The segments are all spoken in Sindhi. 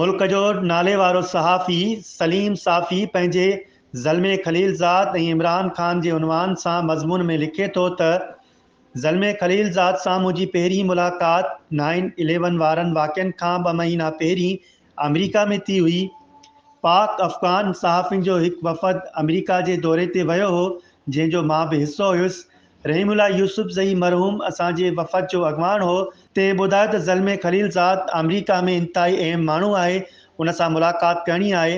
ملڪ جو ناليوارو صحافي سليم صافي پنهنجي زلمي خليل زاد ۽ عمران خان جي عنوان سان مضمون ۾ لکي ٿو ته زلمي خليل زاد سان منهنجي پهرين ملاقات نائن اليون وارن واقعن کان ٻه مهينا پهرين آمريڪا ۾ ٿي هئي. پاڪ افغان صحافين جو هڪ وفد آمريڪا جي دوري تي ويو هو جنهن جو مان به حصو هيس. رحيم الله يوسف زئي مرحوم اسان جي وفد جو اڳواڻ هو، تنهن ٻڌايو ته زلمي خليل زاد آمريڪا ۾ انتهائي اهم ماڻهو آهي، ان سان ملاقات ڪرڻي آهي.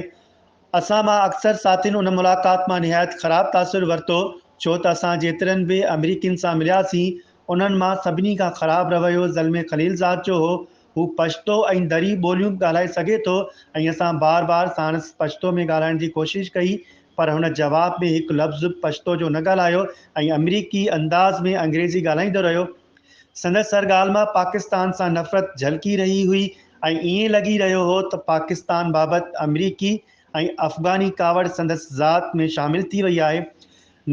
اسان مان اڪثر ساٿين ان ملاقات مان نهايت خراب تاثر ورتو، ڇو ته اسان جيترن به آمريڪين سان ملياسين، انهن مان سڀني کان خراب رويو زلمي خليل زاد جو هو. هو پشتو ۽ دري ٻوليون به ڳالهائي سگهي ٿو ۽ اسان بار بار ساڻس پشتو ۾ ڳالهائڻ جي ڪوشش ڪئي، پر هن جواب ۾ هڪ لفظ به پشتو جو نه ڳالهايو ۽ آمريڪي انداز ۾ انگريزي ڳالهائيندو رهيو. سندس هر ڳالهه مان پاڪستان سان نفرت جهلڪي رهي هئي ۽ ائين لڳي رهيو هو ته پاڪستان بابت آمريڪي ۽ افغاني ڪاوڙ سندس ذات ۾ شامل ٿي وئي آهي.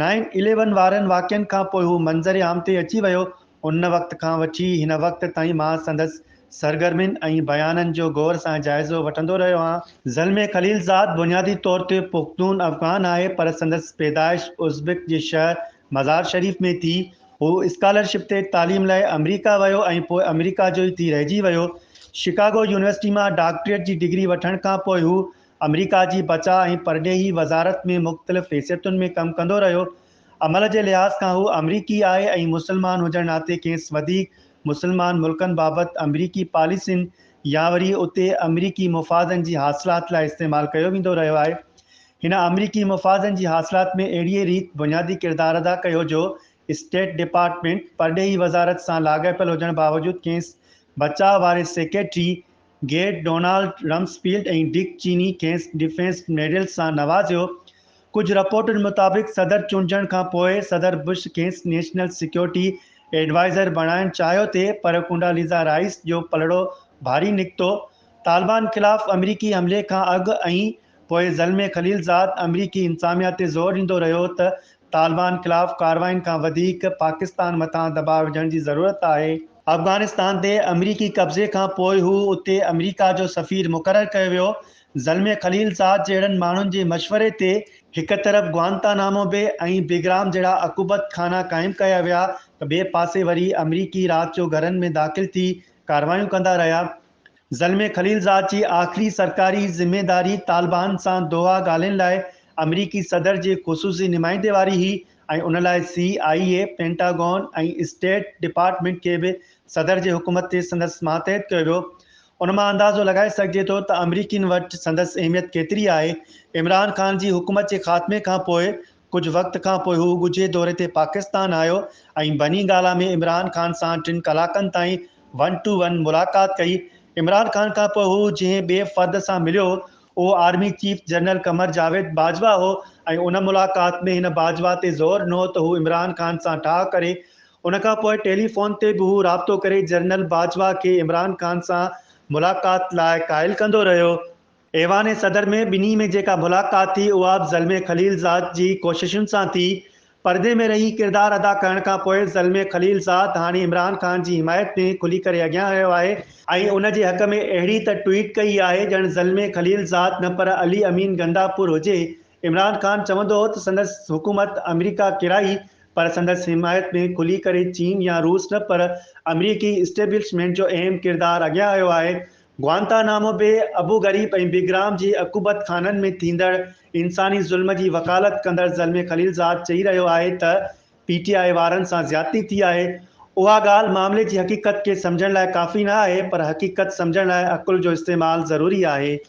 نائن اليون وارن واقعن کان پوء هو منظر عام تي اچي ويو. ان وقت کان وٺي هن وقت تائين مان سندس سرگرمين ۽ بيانن جو غور سان جائزو وٺندو رهيو آهيان. زلمي خليل زاد بنيادي طور تي پختون افغان آهي پر سندس پيدائش ازبڪ جي شهر مزار شريف ۾ ٿي. هو اسڪالرشپ تي تعليم لاء آمريڪا ويو ۽ پوء آمريڪا جو ئي ٿي رهجي ويو. شڪاگو يونيورسٽي مان ڊاڪٽريٽ جي ڊگري وٺڻ کان پوء هو آمريڪا جي بچاء ۽ پرڏيهي وزارت ۾ مختلف حيثيتن ۾ ڪم ڪندو رهيو. عمل جي لحاظ کان هو آمريڪي آهي ۽ مسلمان هجڻ ناتي کيس وڌيڪ مسلمان ملڪن بابت آمريڪي پاليسين يا وري اتي آمريڪي مفادن جي حاصلات لاء استعمال ڪيو ويندو رهيو آهي. هن آمريڪي مفادن جي حاصلات ۾ اهڙيء ريت بنيادي ڪردار ادا ڪيو جو اسٽيٽ ڊپارٽمينٽ، پرڏيهي وزارت، سان لاڳاپيل هجڻ باوجود کيس بچاء واري secretary Gate Donald Rumsfeld ۽ Dick Cheney کيس ڊفينس ميڊل سان نوازيو. ڪجهه رپورٽن مطابق صدر چونڊجڻ کان پوء صدر بش کيس نيشنل سيڪيورٽي ايڊوائزر بڻائڻ چاهيو ٿي پر ڪونڊاليزا رائس جو پلڙو ڀاري نڪتو. طالبان خلاف آمريڪي حملي کان اڳ ۽ پوء زلمي خليل زاد آمريڪي انتظاميا تي زور ڏيندو رهيو ته طالبان خلاف ڪارروائين کان وڌيڪ پاڪستان مٿان دٻاء وجهڻ جي ضرورت آهي. افغانستان تي آمريڪي قبضي کان پوء هو اتي آمريڪا جو سفير مقرر ڪيو ويو. زلمي خليل زاد جهڙن ماڻهن جي مشوري تي هڪ طرف گوانتانامو بي ۽ بگرام جهڙا عقوبت خانا قائم ڪيا ويا ته ٻئي پاسي وري آمريڪي رات جو گهرن ۾ داخل ٿي ڪارروايون ڪندا رهيا. زلمي خليل زاد جي آخري سرڪاري ذميداري طالبان سان دوحا ڳالهين لاء آمريڪي صدر جي خصوصي نمائندي واري هئي ۽ ان لاء C I A, Pentagon ۽ State Department کي به صدر جي حڪم تي سندس ماتحت ڪيو ويو. ان مان اندازو لڳائي سگهجي ٿو ته آمريڪين وٽ سندس اهميت ڪيتري آهي. عمران خان جي حڪومت جي خاتمي کان پوء ڪجهه وقت کان پوء هو ڳجهي دوري تي پاڪستان آيو ۽ بني گالا ۾ عمران خان سان ٽن ڪلاڪن تائين ون ٽو ون ملاقات ڪئي. عمران خان کان پوء هو جنهن ٻئي فرد سان مليو اهو army chief general Qamar Javed Bajwa هو ۽ ان ملاقات ۾ هن باجوا تي زور ڏنو ته هو عمران خان سان ٺاهه ڪري. ان کان پوء ٽيلي فون تي به هو رابطو ڪري جنرل باجوا کي عمران خان سان ملاقات لاء قائل ڪندو رهيو. ايوان صدر ۾ ٻنهي ۾ جيڪا ملاقات ٿي اها به زلمي خليل زاد جي ڪوششن سان ٿي. پردي ۾ رهي ڪردار ادا ڪرڻ کان پوء زلمي خليل زاد هاڻي عمران خان جي حمايت ۾ کلي ڪري اڳيان آيو آهي ۽ ان جي حق ۾ اهڙي ته ٽوئيٽ ڪئي آهي ڄڻ زلمي خليل زاد نه پر علي امين گنڊاپور هجي. عمران خان چوندو هو ته سندس حڪومت آمريڪا ڪيرائي پر سندس حمايت ۾ کلي ڪري چين يا روس نه پر آمريڪي اسٽيبلشمينٽ جو اهم ڪردار اڳيان آيو آهي. گوانتانامو بي، ابو غريب ۽ بگرام جي عقوبت خانن ۾ ٿيندڙ انساني ظلم جي وڪالت ڪندڙ زلمي خليل زاد چئي رهيو آهي ته پي ٽي آء وارن سان زيادتي ٿي آهي، اها ڳالهه معاملي جي حقيقت کي سمجهڻ لاء ڪافي نه آهي پر حقيقت سمجهڻ لاء عقل جو استعمال ضروري آهي.